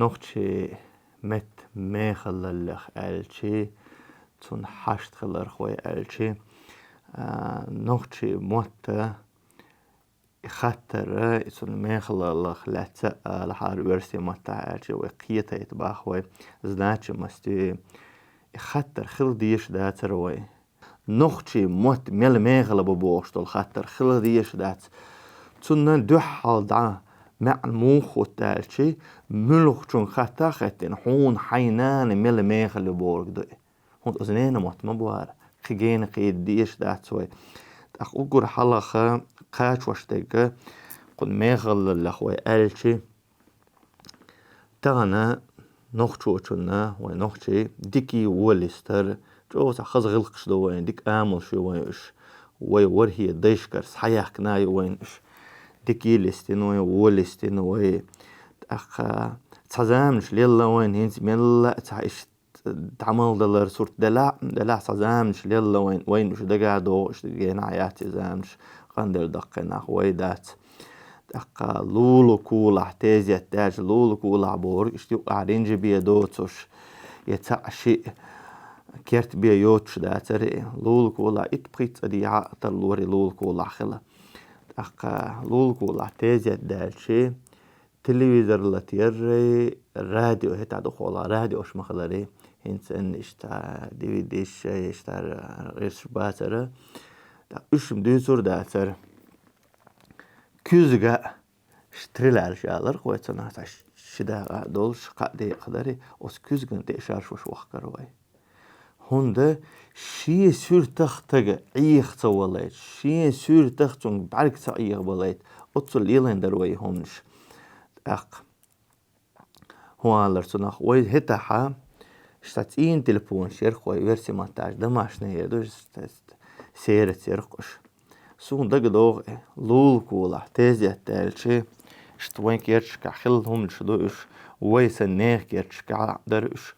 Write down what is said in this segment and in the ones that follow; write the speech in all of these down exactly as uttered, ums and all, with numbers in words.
Нохчийн меттан мехаллех аьлча, цунна хьашт хиларх вай аьлча, а, нохчийн мотт и хаттар, и цун мехаллех лаьцна алахьара оьрсийн маттахь аьлча, вай кхетийта боху вай, значимость, и хаттар хила дезаш дацар вай. Нохчийн мотт мел мехала бу бохуш долу хаттар хила дезаш дац. Цунна дуьххьал дӀа маьӀна муха хӀутту аьлча, муьлххачунга хатта а хеттина, хьуна хьайн нана мел мехала ю бохург ду и. ХӀунда оцу ненан мотт ма бу хӀара, кхин гена кхийда дезаш дац вай. ТӀаккха уггар хьалха кхачош дерг, кхунна мехаллех вай аьлча, тахана нохчочунна, вай нохчийн дикий вон листар, чӀогӀа цхьа хаза гӀиллакхаш ду вайн, дика амалш ю вайн уьш, вай ворхӀе дайшкара схьаяьхкина ю вайн уьш. Дикий листина вай, вон листина вай. ТӀаккха цхьа заманаш лелла вайн, хӀинца мелла а цхьа иштта дӀа мел далар сурт делахь, делахь цхьа заманаш лелла вайн, вайна уьш дагахь догӀу, иштта генахь яц и заманаш, къанделла даккхий нах вай дац. ТӀаккха лула кулахь тезет даьлча, лула кулахь бохург, иштта юкъахь ринжа бен доцуш, я цхьаъ шиъ керта бен йоцуш дацара и. Лула кулахь итт-пхийтта цӀа дехьа а тарлора и лула кулахь хила. ТӀаккха лула кулахь тезет даьлча, телевизор латаярий, радио хӀетахь дукхахьолахь, радиош ма хиларий, хӀинца санна иштта ди ви ди-ш, иштта гӀирсаш бацара. ТӀаккха уьш-м дуьйцур дацара. Куьзга штрелялш аларх вай цунах, цхьа ши дакъа долуш, кхаа декъа дарий, оцу куьзгана тӀе шаршош вахкара вай. ХӀунда шен суьртах стаг Ӏеха ца валийта, шен суьртах цуьнга бӀаьрг ца Ӏехабалийта, оццул лелийна дара вай и хӀуманаш. ТӀаккха хӀун алара цунах, вай хӀетахь, иштта цӀийнан телефонаш ярх вай, оьрсийн маттахь домашний эр ду, сера церх уьш. Суна дагадогӀу и, лула кулахь тезет даьлча, иштта вайн керташкахь хилла хӀуманаш ду уьш, вай санна нехан керташкахь дара уьш.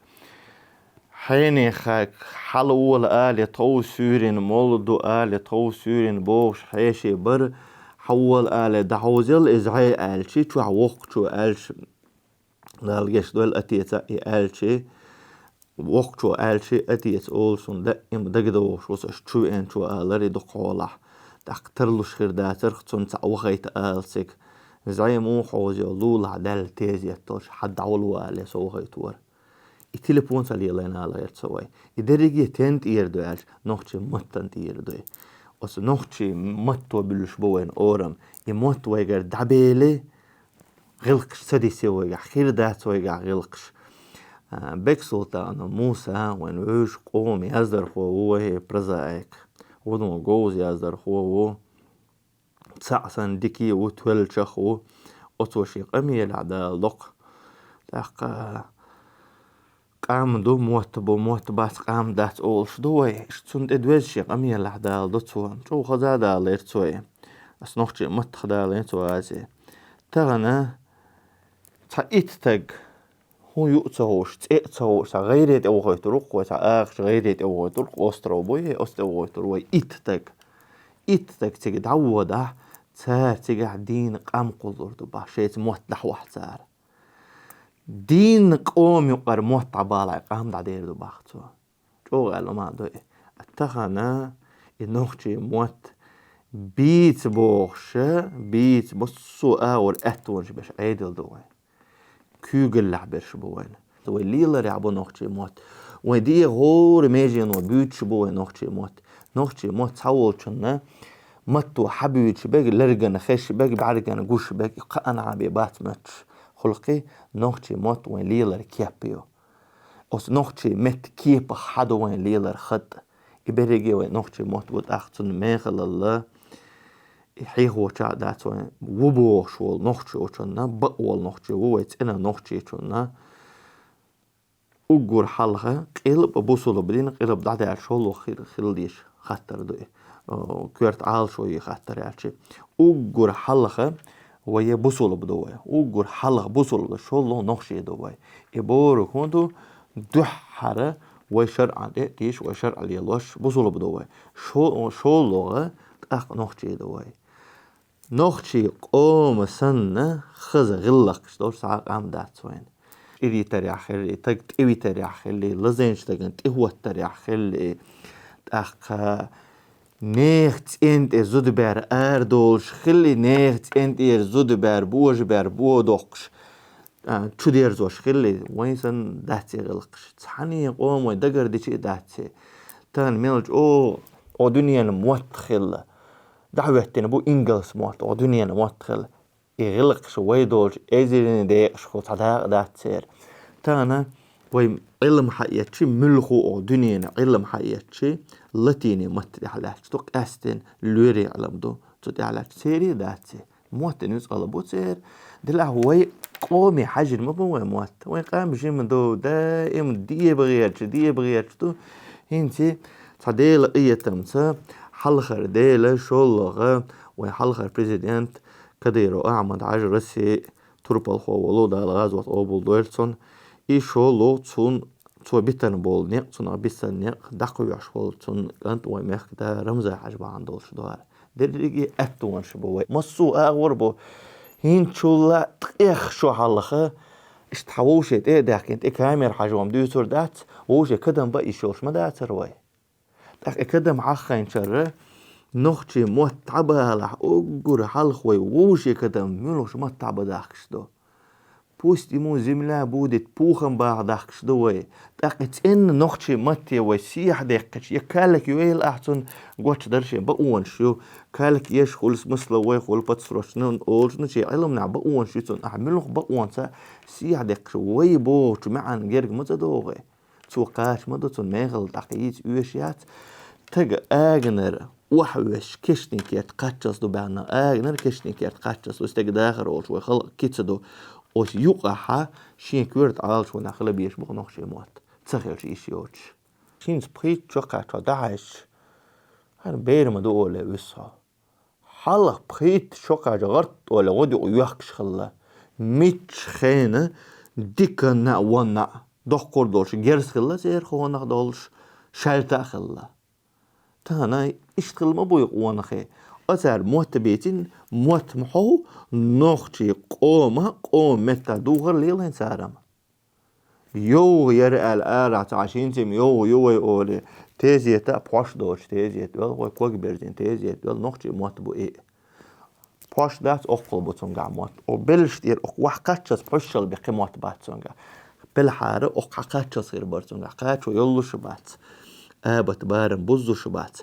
Хьенехан хьала вола алий, тхов суьйрина, молла ду алий, тхов суьйрина бохуш хьеший бара, хьавола алий, дӀахьовзийла иза хье аьлча, чохь воккхачо аьлча, Дала гечдойла, отеца и аьлча, воккхачо аьлча, отец олу суна даима дагадогӀуш ву со, аша чу веанчо алара и дукхахьолахь. ТӀаккха тарлуш хир дацарх цунна цхьаъ вахийта ала цига. ЗӀе муха хьовзайо, лулахь даьлла тезет долуш, хьан дӀавала вале со вахийта вара. И телефон ца лелийна ала гӀерта со вай. И дерриге стенна тӀера ду аьлча, нохчийн маттана тӀера ду. Оцу нохчийн матто буьллуш бу вайн орам. И мотт вайгара дӀабели, гӀиллакхаш ца диссе вайгахь, хир дац вайгахь гӀиллакхаш. А, Бексултанов Муса, вайн вевзаш къоман яздархо ву вай, прозаик. Вуно говза яздархо ву. Цхьаъ санна дика ву, тоьллачех ву. Оцо шен къамелехь Дала доккху. ТӀаккха къам ду, мотт бу, мотт бац, къам дац олуш ду вай. Иштта цунна тӀе доьзна шен къамелехь Дала до цо. ЧӀогӀа хаза далийра цо и. Ас нохчийн маттах далийна цо аса и. Тахана цхьа итт стаг, хӀун юу а ца хууш, цӀе а ца хууш, цхьа гӀайре тӀе вохуьйтур ву-кх вай, цхьа агӀачу гӀайре тӀе вохуьйтур, остров бу и, оцу тӀе вохуьйтур вай итт стаг. Итт стаг цига дӀаводахь, цара цигахь дийна къам кхуллур ду боху, шайца мотт дӀахьохь цара. Дийна къоман юкъара мотт дӀабалахь, къам дӀадер ду боху цо. ЧӀогӀа аьлла ма ду и. Тахана и нохчийн мотт бийца бохуш, бийца массо а агӀор аьттонаш беш Ӏедал ду вай. Куьйгаллехь берш бу вайна. Вай леларехь бу нохчийн мотт. Вайн дегӀан хӀора межено буьйцуш бу вай нохчийн мотт. Нохчийн мотт цхьаволчунна матто хьан буьйцуш берг, лергана хезаш берг, бӀаьргана гуш берг, кхаанхьа бен бац моьттуш. Гулхий, нохчийн мотт вайн лелар кеп ю. Оцу нохчийн меттан кепах хьан ду вайн лелар хатӀ. И берриге вайн нохчийн мотт бу, тӀаккха цунна мехаллал и хьехочохь а дац вайн, ву бохуш волу нохчочунна, бакъ волу нохчо ву вай, цӀена нохчочунна. Уггар хьалха къилба, бусулба дина, къилба дӀадаьлла шолгӀа хи-, хила дезаш хаттар ду и. О, коьрта Ӏалашо е хаттар аьлча. Уггар хьалха вай бусулба ду вай. Уггар хьалха бусулба ду, шолгӀа нохчий ду вай. И бохург хӀун ду, дуьххьара вай шарӀан тӀе а тийша, вай шарӀ лелош бусулба ду вай. Шо-, шолгӀа тӀаккха нохчий ду вай. Нохчийн къоман санна хаза гӀиллакхаш долуш цхьа а къам дац вайна. чӀиритарехь хилли, таг тӀевитарехь хилли, лазийначу стагана тӀехӀоттарехь хилли, тӀаккха нехан цӀен тӀе зуда бер арадолуш хилли, нехан цӀен тӀера зуда бер, божа бер, бо доккхуш, а, чудерзош хилли, вайн санна дац и гӀиллакхаш. Цхьанне къомо вайн дагардича а дац и. Тахана мелча, о, о дуьненан мотт хилла. ДӀахӀоьттина бу ингалс мотт, о дуьненан мотт хилла. И гӀиллакхаш вай долчу эзарийн декъашхо цхьа дакъа дац церан. Тахана вай Ӏилма хьаэцчи, муьлхха а дуьненан Ӏилма хьаэцчи, латинийн матта тӀехь лаьтташ ду, къаьсттина лоьрийн Ӏилма ду, цу тӀехь лаьтташ церий дац и. Мотт нуьцкъала бу церан. Делахь вай къоме хьаьжжина ма бу вай мотт. Вайн къам жима ду, даим дебагӀерча, дебагӀерча ду. ХӀинца цхьа Делан къинхетамца хьалхара Дела, шолгӀа, вайн хьалхара президент Кадыров Ахьмад-Хьаьжа, Россин турпалхо волу, Дала гӀазот къобал дойла цунна. И шолгӀа цунна, цо битина болу некъ, цунах бисина некъ, дӀакхоьхьуш волу цунна кӀант вайн мехкан да Рамзан-Хьаьжа бахьана долуш ду хӀара. Дерриге а аьттонаш бу вай. Массо а агӀор бу. ХӀинцачул а ткъех шо хьалха, иштта хьан вовшийн тӀе а даьхкина, тӀе камера хьажа-м дуьйцур дац, вовшийн кадам бан йиш йолуш ма дацара вай. ТӀаккха и кадам хьаххайначара нохчийн мотт дӀабалахь, уггар хьалха вай вовшийн кадам муьлхачу маттахь бан дахкаш ду. Пусть ему земля будет пухом баха дахкаш ду вай. ТӀаккха и цӀенна нохчийн матте вай сехьа деккхича, я калик йойла ахь цунна, гочдар шен бакъонаш ю. Калик еш хуьлу, смысла вай хуьлу, подсрочно олучу, ну, шен Ӏилманехь бакъонаш ю цунна. Ахь муьлха бакъонца сехьа деккхича, вай бохучу маьӀна герга ма ца догӀу. Цо кхача ма ду, цунна мехала тӀаккха йийца оьшуш яц. Стага аганара охьавоьссича, кешнийн керта кхаччалц ду баьхна, аганара кешнийн керта кхаччалц ду, стеган дахар олуш вай халкъан кица ду. Оцу юкъахь шен коьрта Ӏалашо нах хила безаш бу нохчийн мотт, ца хилча йиш йоцуш. ХӀинца пхийтта шо кхаччалц дӀахьаьжча, хӀара бер ма ду олий вуьсу хьо. Хьалха пхийтта шо кхаччалц гӀарт олий гӀодаюкъ йоьхкуш хилла. Мичча хенахь диканна а, вонна а доккхур долуш герз хилла церан хонах долуш, шаьлта а хилла. Тахана иштта хила ма буй къонахий. Оцара мотт бийцина, мотт ма хьов, нохчийн къоман, къоман меттан духар лелайна цара-м. ЙовгӀа яра аьлла арахь ца Ӏаш, хӀинца-м йовгӀа ю вай олий, тезета а, пхьош доцуш тезета йолу, вай когаберзийн тезета йолу нохчийн мотт бу и. Пхьош дац, оккхул бу цуьнгахь мотт. О, беллаш тӀера оккха вахь кхаччалц пхьоьшшал бен кхин мотт бац цуьнгахь. Белхьара оккха кхаччалц хир бара цуьнгахь. Кхачо йоллуш а бац. Абат барам буззуш а бац.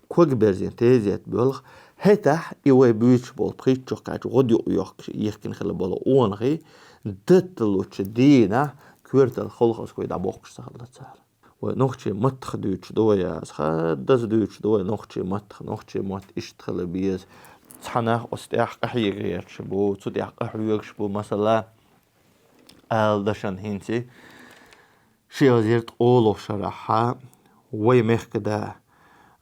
Когаберзийн тезета боьлху. ХӀетахь и вай буьйцуш болу пхийтта шо кхаччалц гӀодаюкъ йоьхкуш йихкина хилла болу къонахий датталучу дийнахь коьртал холхазкой дӀабоккхуш ца хилла цара. Вай нохчийн маттах дуьйцуш ду вай аса, хаддаза дуьйцуш ду вай нохчийн маттах, нохчийн мотт иштта хила беза. Цхьа нах оцу тӀехь къахьега гӀерташ бу, цу тӀехь къахьоьгуш бу, масала, ала дашан хӀинца. Ши эзар ткъолгӀа шарахь вай мехкан да,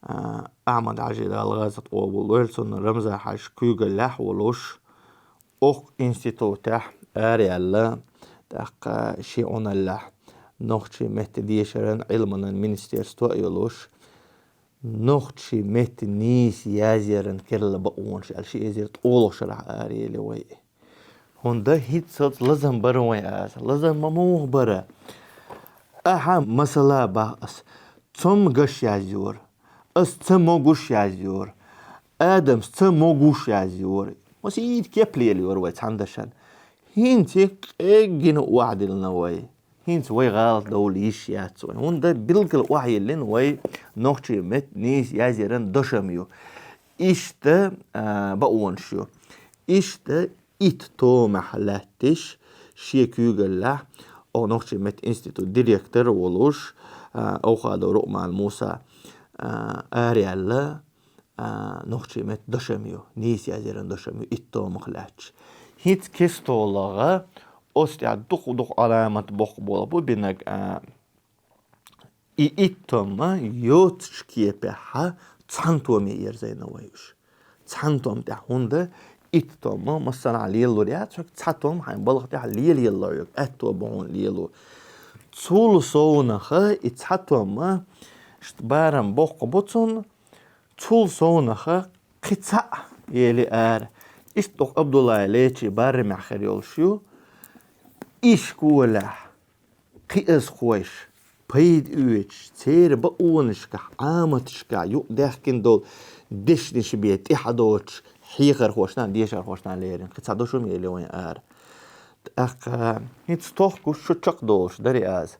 а, Ахьмад-Хьаьжин, Дала гӀазот къобал дойла цунна, Рамзан-Хьаьжа куьйгаллехь а волуш, окху институтехь араяьлла, тӀаккха шен Ӏуналлехь нохчийн меттан дешаран, Ӏилманан министерство а йолуш, нохчийн меттан нийса язъяран керла бакъонаш аьлла, ши эзар ткъолгӀа шарахь араелла вай. ХӀунда хӀинццалц лазам бара вайн аса? Лазам ма муха бара? Ахьа, масала, бах ас, цомма гаш язйора, ас ца могуш язйора, Адамс ца могуш язйора. Масийта кеп лелайора вай цхьана дашан. ХӀинца къеггина охьадиллина вай. ХӀинца вай гӀалат довла йиш яц вайн. ХӀунда билггал охьайиллина вай нохчийн меттан нийса язъяран дашам ю. Иштта, а, бакъонаш ю. Иштта итт томехь лаьтташ шен куьйгаллехь, оха нохчийн меттан институт директор а волуш, а, Овхадов Рукъман Муса, а, араяьлла, а, нохчийн меттан дашам ю, нийса язъяран дашам ю, итт томах лаьтташ. ХӀинца кестолгӀа оцу тӀехь дукха-дукха Ӏаламат боккха болу бу бинарг, а, и итт том а йоцучу кепехь цхьана томе ерзийна вай уьш. Цхьана том тӀехь, хӀунда итт том а массанхьа лелалур яц хьоьга, цхьа том хьайн балха тӀехь лелаелла хьоьга, аьтто бу хьуна лело. Цул совнаха и цхьа том а, иштта барам боккха бу цунна, цул совнаха кхин цхьаъ ели ара. Иштта оха Абдуллай Лечи барамехь хир йолуш ю. И школехь кхиазхойш, пайда оьцуш, церан бакъонашкахь, Ӏаматашкахь юкъадаьхкина долу дешнаш бен тӀаьхьа доцуш хьехархошна, дешархошна лерина. Кхин цхьа дош ма елли вайн ара. ТӀаккха хӀинца тохкуш шу чекхдолуш дарий аз.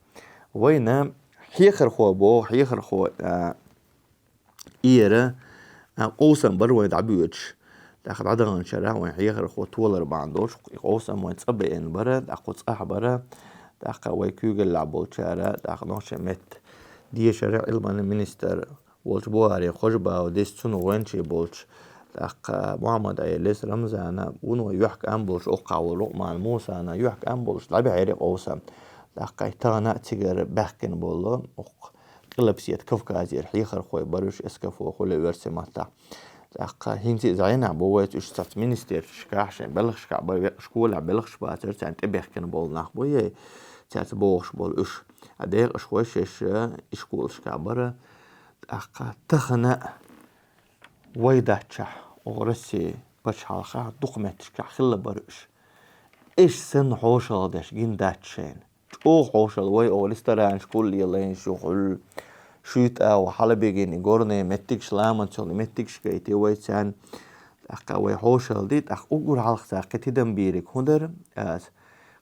Вайна хьехархо боху, хьехархо, а, Эра, а, къовсам бара вайн дӀабоьдуш. ТӀаккха дӀадаханчара вайн хьехархо толар бахьана долуш, и къовсам вайн цӀа беана бара, тӀаккха цӀахь бара, тӀаккха вай куьйгаллехь болчара, тӀаккха нохчийн меттан дешара, Ӏилманан министр волчу Бухари Хожабаудис, цунна гӀоьнчий болчу, тӀаккха Мухьаммад-Ӏелис, Рамзана, вуно юьхькӀам болчу, оккхахь волу Лукъман Мусана юьхькӀам болчу дӀабаьхьира и къовсам. ТӀаккха тахана а цигара баьхкина болу, оккха Къилбаседа Кавказера хьехархой бара уьш, эскафо хуьлу оьрсийн маттахь. ТӀаккха хӀинца иза гӀенахь бу вайца, уьш цац министерствашкахь, шайн белхашкахь бара, векъа школехь белхаш бацара, царна тӀебехкина болу нах бу, е цаьрца богӀуш болу уьш. А декъашхой шаьш, э, ишколашкахь бара. ТӀаккха тахана а вай даччахь, оха Россия пачхьалкхехь дукха метташкахь хилла бара уьш. Эш санна хьошалгӀа деш гина дац шайна. ЧӀогӀа хьошалла вай, оха ресторанаш кулле лайна шу хуьлу, шуьйта агӀо хьалабигина, и горный меттигаш ламанца йолу меттигаш гайти вай царна. ТӀаккха вай хьошалла ди, тӀаккха уггар хьалха цара кхин тидам бийриг хӀун дара аса?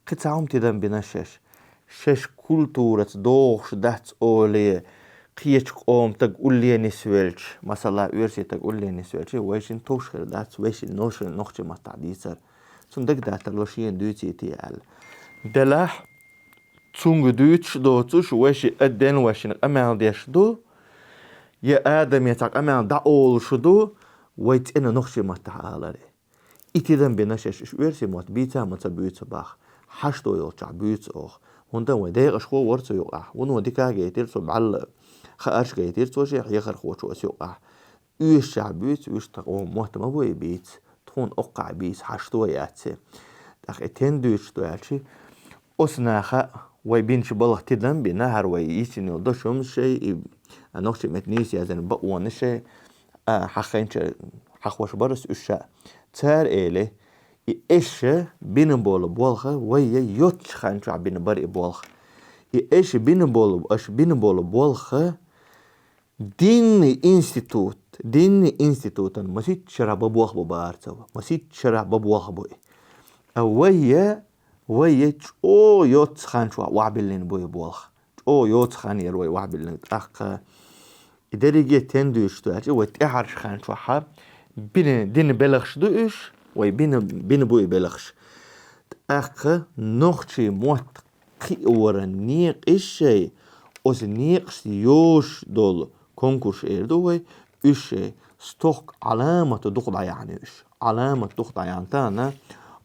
Кхин цхьа хӀума тидам бина шаьш. Шаьш культураца догӀуш дац олий, кхечу къоман стаг улле нисвелча, масала, оьрсийн стаг улле нисвелча, вайшинна товш хир дац, вайшинна нохчийн маттахь дийцар. Цунна дагадатар ло шена дуьйцийти аьлла. Делахь, цуьнга дуьйцуш доцуш, вайшиъ а ден вайшинна къамел деш ду, я адаме цхьа къамел дӀаолуш ду, вай цӀена нохчийн маттахь аларе. И тидам бина шаьш, уьш оьрсийн мотт бийца а ма ца буьйцу боху. Хьашто йолчохь буьйцу оха. ХӀунда вайн декъашхо вара цу юкъахь. Вуно дика гайтира цу бӀаьлла, хаарш гайтира цо шен хьехархочо оцу юкъахь. Оьшучохь буьйцу, уьш тхан мотт ма бу и бийца. Тхуна оккхахь бийца, хьашто яц и. ТӀаккха и тен дуьйцуш ду аьлчи, оцу наха вай бинчу балха тидам бина, хӀара вай йисина йолу дошамаш шай, и нохчийн меттан нийса яздаран бакъонаш шай, а, хьахийнчара хьахош бара ас уьш ша. Цара эли, и эша бина болу болх вай йоццачу хан чохь бина бара и болх. И эша бина болу, аша бина болу болх динни институт, динни институтан масийтта шарахь бан болх бу бара ца вай, масийтта шарахь бан болх бу и. А вай я, вай я чӀогӀа йоццу хан чохь охьабиллина бу и болх. ЧӀогӀа йоццу хан яра вай охьабиллина. ТӀаккха и дерриге тен дуьйцуш ду аьлчи, вай тӀаьхьарчу хан чохь бина, дина белхаш ду уьш, вай бина, бина бу и белхаш. ТӀаккха нохчийн мотт кхиоран некъаш шай, оцу некъашца йозуш долу конкурс эр ду вай, уьш шай стохка Ӏаламат дукха дӀаяьхьна уьш. Ӏаламат дукха дӀаяьхьна тахана,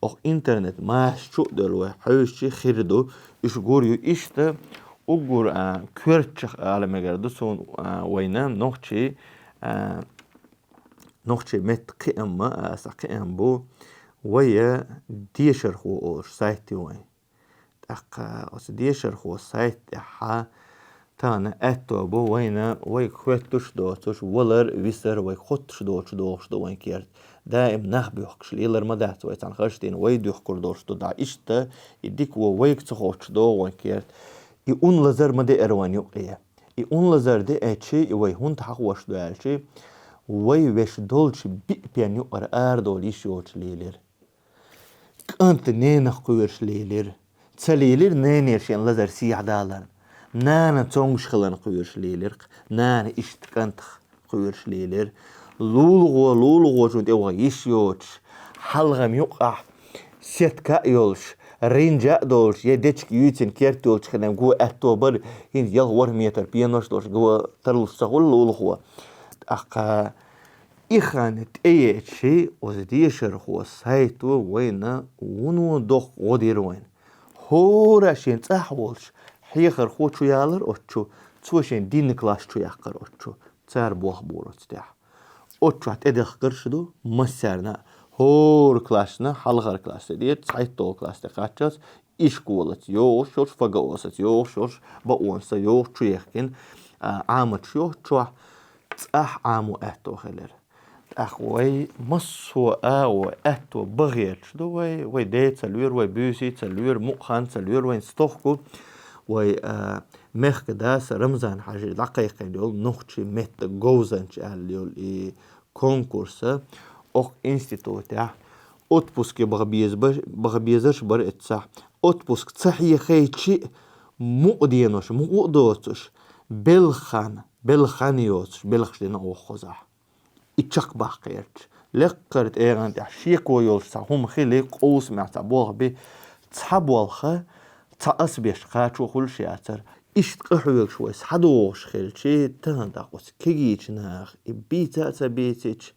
оха интернет массо чу а девлла вай хьовсчи хир ду, уьш гур ю иштта, уггар, а, коьртачех ала мегар ду суна, а, вайна нохчий, а, нохчийн меттан кхиам, аса кхиам бу, вай дешархо олуш сайт ю вайн. ТӀаккха оцу дешархо сайт тӀехь тахана аьтто бу вайна, вайга хоьттуш доцуш, валар, висар, вайга хоттуш доцуш догӀуш ду вайн керта. Даим нах боьхкуш лелар ма дац вай, цхьана хаза дийна вай дуьхкур долуш ду дӀа. Иштта и дика вон вайга ца хоттуш догӀу вайн керта. И ун лазар ма деара вайн юкъе. И ун лазар деачи, и вай хӀунда хьахош ду аьлчи, вай веш долчу биъ пен юкъара арадолу йиш йоцуш лелира. КӀант ненах кхоьруш лелира. Ца лелира ненера шен лазар сехьадаларна. Нана цомгуш хиларна кхоьруш лелира. Нана иштта кӀантах кхоьруш лелира. ЛулахӀо, лулахӀочун тӀе ваха йиш йоцуш, хьалхам юкъахь сетка а йолуш, ринжа а долуш, я дечиг юьйцина керт йолчу хенахь го аьтто бара, хӀинца ялх-ворхӀ метр пенош долуш го тарлуш ца хуьлу лулахӀо. ТӀаккха и хан тӀеечи, оцу дешархо сайто вайна вуно доккха гӀо дира вайна. ХӀора шен цӀахь волчу хьехархо чу ялар оцу чу, цо шен динна класс чу яккхар оцу чу, цара болх бора оцу тӀехь. Оцу чохь тӀедехкарш ду массарна а, хӀора классна, хьалхара класс тӀе деза, цхьайтталгӀа класс тӀе кхаччалц, ишколаца йогӀуш йолуш, ФГОСаца йогӀуш йолуш, бакъонца йогӀуш чу ехкина, а, Ӏаматаш йохчохь, цӀахь Ӏамо аьтто хилира. ТӀаккха вай массо а агӀо аьтто бан гӀерташ ду вай, вай ден ца лоьру, вай буьйсий ца лоьру, мукъа хан ца лоьру вайн стохку. вай, а, мехкдас Рамзан-Хьажи дӀакхайкхийна йола нохчий меттан говзанча аьлла йола и конкурса, оха институтехь отпуске баха беза-, баха безарш бара эццахь. Отпуск ца хьехийча а, мукъа денош, мукъа а доцуш, белхан, белхан йоцуш, белхаш дина оха хозахь. И чекхбаккхарча, лекхара тӀегӀан тӀехь шеко йолуш цхьа хӀума хили, къовсамехь цхьа болх би, цхьа болх, цхьа ас беш кхачо хуьлуш яцара. Иштта къахьоьгуш вай схьадогӀуш хилча, тахана тӀаккха оцу кегийчу наха и бийца а ца бийцича,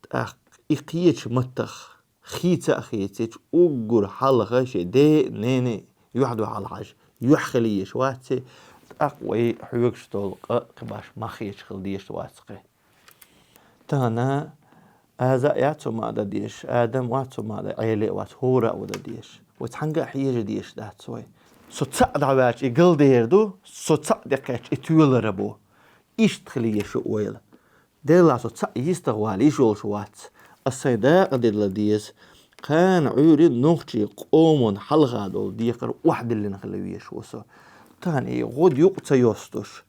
тӀаккха и кхечу маттах хийца а хийцича, уггар хьалха шен ден а, ненан а юьхь-дуьхьал хьажа, юьхь хила езаш вац и, тӀаккха вай хьоьгуш долу къа кхин баш мах хеташ хила дезаш вац кхин. Тахана аза а яц хӀума а дан дезаш, адам вац хӀума а дан, Ӏела а вац, хӀора а ван дан дезаш. Вай цхьаьнгга а хьежа дезаш дац вай. Со цхьаъ дӀаваьлча и галдер ду, со цхьаъ тӀекхаьчча и тоьлар бу. Иштта хила еза шу ойла. Делахь со цхьаъ йистехь вала йиш йолуш вац. Ас сайн дакъа дилла деза. Кхана Ӏуьйрре нохчийн къоман хьалха долу декхар охьадиллина хила везаш ву со. Тахана и гӀуда юкъа ца йостуш,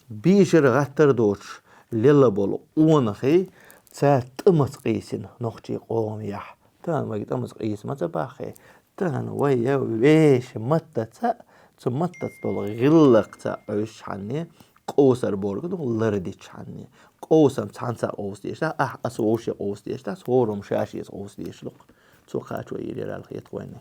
бийшара гӀаттар а доцуш лелла болу къонахий, цара тӀамца къийсина нохчийн къоман яхь. Тахана вайга тӀамца къийса ма ца баххий. Тахана вай я вешан маттаца а, цу маттаца долу гӀиллакхца а Ӏуьйсучхьанне, къовсар бохург ду, лардичхьанне. Къовсам цхьаьнца а къовса дезаш дац, ахь ас вовше къовса дезаш дац, хӀора хӀума ша-шеца къовса дезаш ду-кх. Цо кхачо йийр яра аьлла хета вайна.